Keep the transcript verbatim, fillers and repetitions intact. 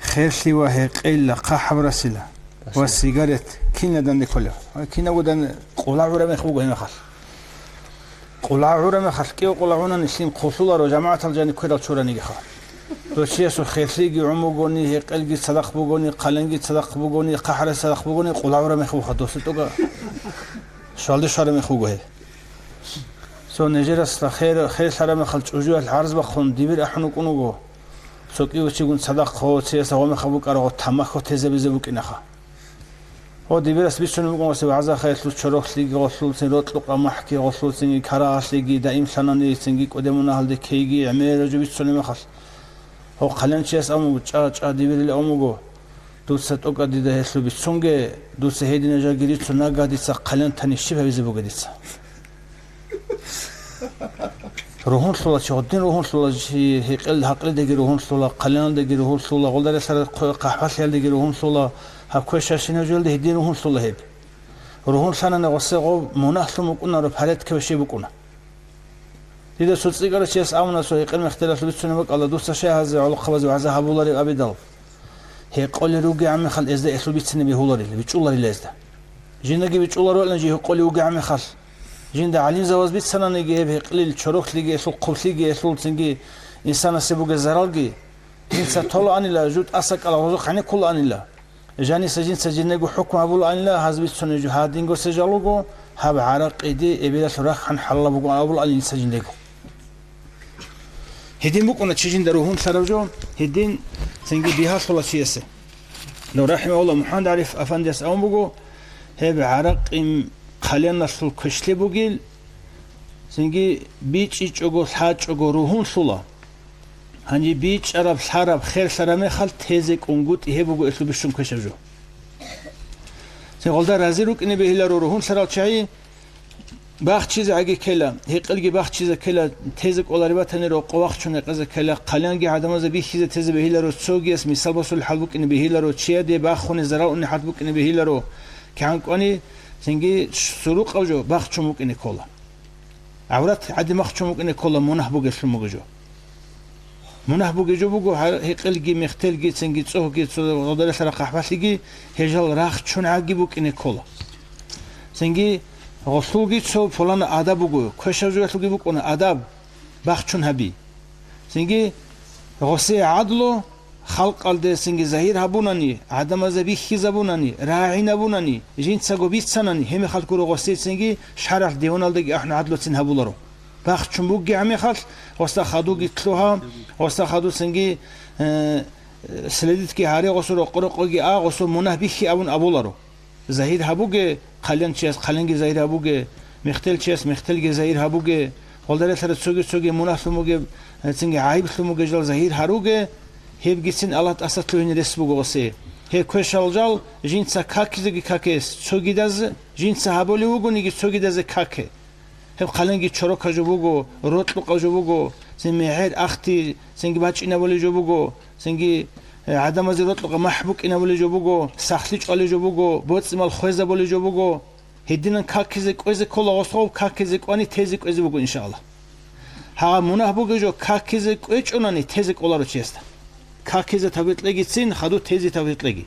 Херлъи ва гьекъелла хъахӀаб расила ва сигарет кинадан рекӀолев? Кинавгодан къула гӀура мех буго гьемехалъ. Къула гӀура мехалъ, кӀев къула гӀунани лъим хъулъуларо, жамагӀатал жани кверал чуранигиха. Дов чиясул херлъиги гӀун бугони, гьекъелги цадахъ бугони, хъаленги цадахъ бугони, хъахӀарас цадахъ бугони, къула гӀура мехалъ буха досул тӀокӀа. Щвалде щвара мех буго гьеб. Цо нижерасда хер, херлъара мехалъ чӀужуялъ гӀарз бахъун дибир ахӀун вукӀун вуго. Цо кӀивачигун цадахъ гьо, циясда гъо мехалъ букӀарагъо тамахьо тезабизе букӀинаха. Гьо, дибирас бицунеб букӀун васе вагӀза-хаясул чорохлъиги гъолъулцин, рокьукъа махӀги гъолъулцинги, карагьалъиги, даимлъанани цинги кӀудемунагьалде ккейги гӀемераб жо бицунеб мехалъ. Гьо, хъалянчияс абун буго, чӀа, чӀа, дибирил абун буго, дуца тӀокӀа дида гьелъул бицунге, дуца гьедина жаги рицун нагагь дица хъалянтани щиб гьабизе бугеб дица? Ругьунлъула чи, гъудин ругьунлъула чи, гьекъел-гьакъилдаги ругьунлъула, хъаланалдаги ругьунлъула, гъолдарелъарал хъве-, хъахӀбалъиялдаги ругьунлъула, гьаб квешащинаб жоялда гьедин ругьунлъула гьеб. Ругьунлъанани гъосе гъоб мунагьлъун букӀунаро, порядкове щиб букӀуна. Дида цо цӀикӀкӀарав чияс абуна, цо гьекъел-мехтелалъул бицунеб бакӀалда, дуца щай гьазе гӀолохъабазе вагӀза гьабулареб абидал? Гьекъолел ругегӀан мехалъ эзда гьелъул бицинеби гьуларила, бичӀчӀуларила эзда. Жиндаги бичӀчӀулароилан жий гьекъолев вугегӀан мехалъ. Жинда гӀалимзабаз бицананиги гьеб гьекълил чорохлъиги гьелъул, хъублъиги гьелъул, цинги инсанасе бугеб заралги, жинца толаанила, жу тӀаса кӀала гъозухъ гьанеккулаанила. Жаниса жинца жиндего хӀукму гьабулаанила, гьаз бицунеб жо гьадинго сежал руго, гьаб гӀаракъиде эбелалъул рахъ гьан хӀалалаб бугоан абулаанила жинца жиндего. Гьедин букӀуна чи жинда ругьунлъарав жо, гьедин цинги бигьалъула чиясе. Дов рахӀимагьуллагь МухӀаммад ГӀариф афандияс абун буго, гьеб гӀаракъи хъаланалъул квешлъи бугел, цинги бичӀчӀичӀого, лъачӀого ругьунлъула. Гьанже бичӀчӀараб, лъараб, херлъараб мехалъ тезе кӀунгутӀи гьеб буго гьелъул бищун квешаб жо. Цин гъолда рази рукӀине бегьиларо ругьунлъарал чагӀи, бахчизегӀаги ккела, гьекъелги бахчизе ккела, тезе кӀолареб батани, рокъо вахчун гьекъезе ккела, хъаланалги гӀадамазе бихьизе тезе бегьиларо, цогияс мисал босулеб хӀал букӀине бегьиларо, чияде бахуни зарал уни хӀал букӀине бегьиларо, кигӀан кӀвани, цинги сурукъав жо бахчун букӀине ккола. ГӀаврат гӀадин бахчун букӀине ккола, мунагь бугеблъун буго жо. Мунагь бугеб жо буго, гьар-, гьекъелги, мехтелги, цинги цӀогьги, цо гъодаралъараб хъахӀбалъиги, гьел жал рахчун гӀаги букӀине ккола. Цинги гъолъулги цо пулана адаб буго, квешаб жоялъулги букӀуна адаб, бахчун гьаби. Цинги гъосе гӀадлу халкъалде цинги загьир гьабунани, гӀадамазда бихьизабунани, рагӀинабунани, жинцаго бицанани, гьебмехалъ гуро гъосе цинги шаргӀалъ диваналдаги ахӀун гӀадлуцин гьабуларо. Бахчун бугеб мехалъ, гъосда хадуги лъугьа, гъосда хадуцинги, э, следитги гьаре, гъосул рокъо-рокъоги а, гъосул мунагь бихьи абун абуларо. Загьир гьабуге, хъалянчияс хъаленги загьир гьабуге, мехтелчияс мехтелги загьир гьабуге, гъолдарелъара цоги-цоги мунагьлъун бугеб, э, цинги гӀайиблъун бугеб жал загьир гьаруге, гьебгицин Аллагь тӀаса лъугьине рес буго гъосе. Гьеб квешал жал жинца какизеги какес, цогидаз жинца гьабулев вугониги, цогидазе каке. Гьеб хъаленги чорока жо буго, рокьукъа жо буго, цин мегӀер ахти, цинги бачӀинабулей жо буго, цинги, э, гӀадамазе рокьукъа махӀ букӀинабулей жо буго, сахлъи чӀвалей жо буго, боцӀи-мал хвезабулей жо буго. Гьединан какизе кӀвезе ккола гъосгъов, какизе кӀвани тезе кӀвезе буго, иншааллагь. Гьагъа мунагь бугеб жо какизе кӀвечӀонани тезе кӀоларо чиясда. Какизе тавбикь кьегицин, хаду тезе тавбикь кьеги.